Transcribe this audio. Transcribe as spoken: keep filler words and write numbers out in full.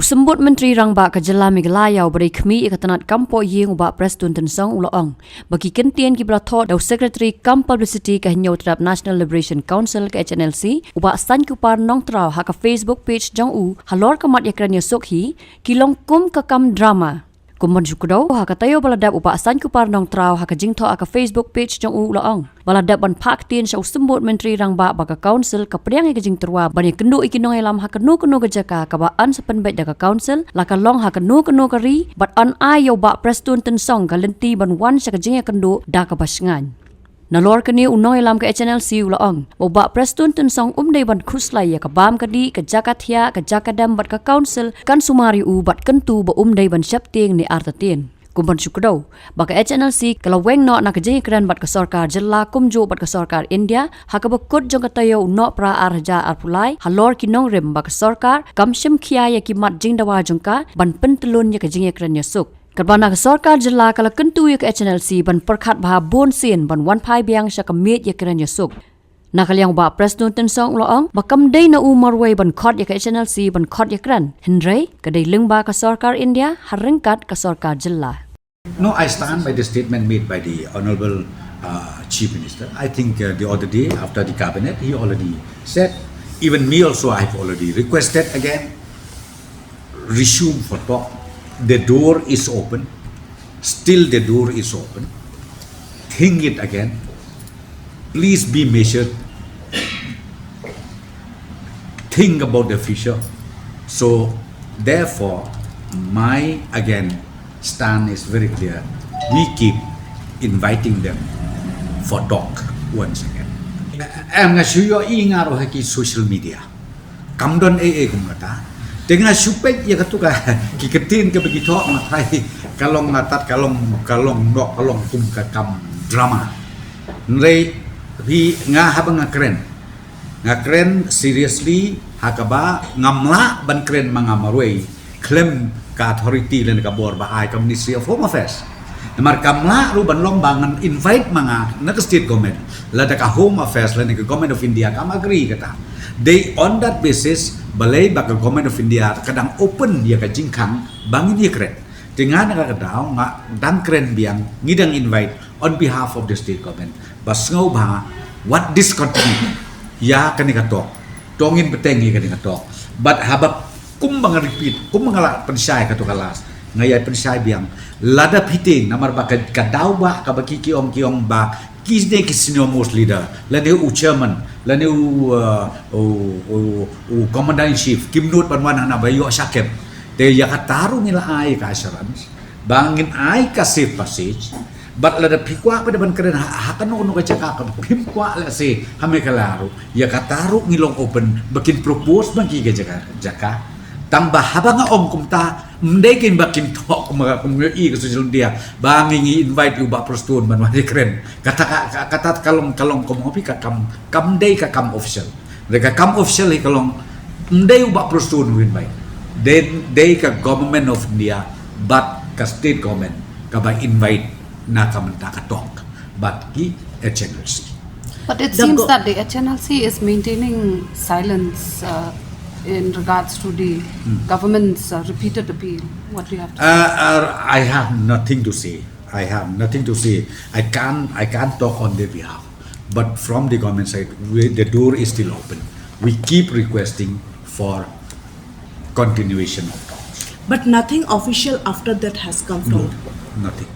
Symbud Myntri Rangbah ka Jylla Meghalaya uba dei khmih ïa ka tnad kam pohïing u Bah Prestone Tynsong u la ong ba ki kyntien kiba la thoh da u Secretary kam Publicity ka Hynñiewtrep National Liberation Council ka H N L C u Bah Saiñkupar Nongtraw ha ka Facebook page jong u halor ka mat ïakren ïasuk hi ki long kum ka kam drama. Kum ban shu kdew, ha ka taïew ba la dep u Bah Saiñkupar Nongtraw ha ka jingthoh ha ka Facebook page jong u u la ong ba la dep ban phah ktien sha u Symbud Myntri Rangbah ba ka Council ka pdiang ïa ka jingtyrwa ban ïakynduh ïa ki nongïalam ha kano kano ka jaka kaba yn sa pynbeit da ka Council, la ka long ha kano kano ka ri, bad yn ai ïa u Bah Prestone Tynsong ka lynti ban wan sha ka jingïakynduh da kaba shngaiñ. Nalor kane u nongïalam ka H N L C u la ong ba u Bah Prestone Tynsong um dei ban khuslai ïa ka bam ka dih, ka jaka thiah, ka jaka dem bad ka Council kan sumar ïa u bad kyntu ba um dei ban sheptieng ne artatien. Kum ban shu kdew ba ka H N L C ka la weng noh na ka jingïakren bad ka sorkar jylla kumjuh bad ka sorkar India ha kaba kut jong ka taïew u Nohprah ar hajar arphew lai halor ki nongrim ba ka sorkar kam shim khia ïa ki mat jingdawa jong ka ban pyntyllun ïa ka jingïakren ïasuk. Katba na ka sorkar jylla ka la kyntu ïa ka H N L C ban pyrkhat bha bun sien ban wan phai biang sha ka miej ïakren ïasuk. Na ka liang u Bah Prestone Tynsong u la ong ba kam dei na u marwei ban khot ïa ka H N L C ban khot ïakren, hynrei ka dei lyngba ka sorkar India ha ryngkat ka sorkar jylla. No, I stand by the statement made by the Honorable uh, Chief Minister. I think uh, the other day after the cabinet, he already said, even me also, I have already requested again, resume for talk. The door is open. Still, the door is open. Think it again. Please be measured. Think about the future. So, therefore, my again stand is very clear. We keep inviting them for talk once again. Em nga shu ïohi nga ruh ha ki social media. Kam don ei ei kum kata. Te nga shu peit ïa katu ka ki ktien kaba ki thoh, nga tharai ka long, nga tat ka long, ka long nok, ka long kum ka kam drama. Hynrei phi, nga haba nga kren, nga kren seriously ha kaba ngam lah ban kren ma nga marwei khlem ka authority lane ka bor ba ai ka Ministry of Home Affairs. Namar kam lah ruh ban long ba ngan invite ma nga na ka state government, lada ka Home Affairs lane ka Government of India kam agree kata. Dei on that basis balei ba ka Government of India ka dang open ïa ka jingkhang ba ngin ïakren. Te nga na ka daw nga dang kren biang, ngi dang invite on behalf of the state government ba sngewbha wat discontinue ïa kane ka talk. To ngin bteng ïa kane ka talk. Bad haba kumba nga repeat, kumba nga la pynshai katu ka last, nga ïai pynshai biang, lada phi tieng namar ba ka, ka daw ba kaba ki, ki ong, ki ong ba kine ki senior most leader, lane u chairman, lane u, uh, u, u, u commander in chief kim nud ban wan hana ba ïoh shakep. Te ïa kata ruh ngi la ai ka assurance ba ngin ai ka safe passage. Bad lada phi kwah pat ban kren ha, ha kano kano ka jaka kaba phim kwah, let's say ha Meghalaya ruh, ïa kata ruh ngi long open ba kin propose ba ki ka jaka, jaka. Tang ba haba nga ong kumta, ym dei kein ba kin thoh kum, kum ïohi ka social media ba ngi, ngi invite u Bah Prestone ban wan ïakren. Kata ka, ka, kata ka long, ka long kum, phi, ka kam, kam dei ka kam official. Dei ka kam official hi ka long, ym dei u Bah Prestone u invite. Dei, dei ka Government of India bad ka state government kaba invite na ka bynta ka talk bad ki H N L C. But it seems that the H N L C is maintaining silence uh, in regards to the government's uh, repeated appeal. What do you have to say? Uh, uh, I have nothing to say. I have nothing to say. I can't, I can't talk on their behalf. But from the government side, we, the door is still open. We keep requesting for continuation of talks. But nothing official after that has come from. No, nothing.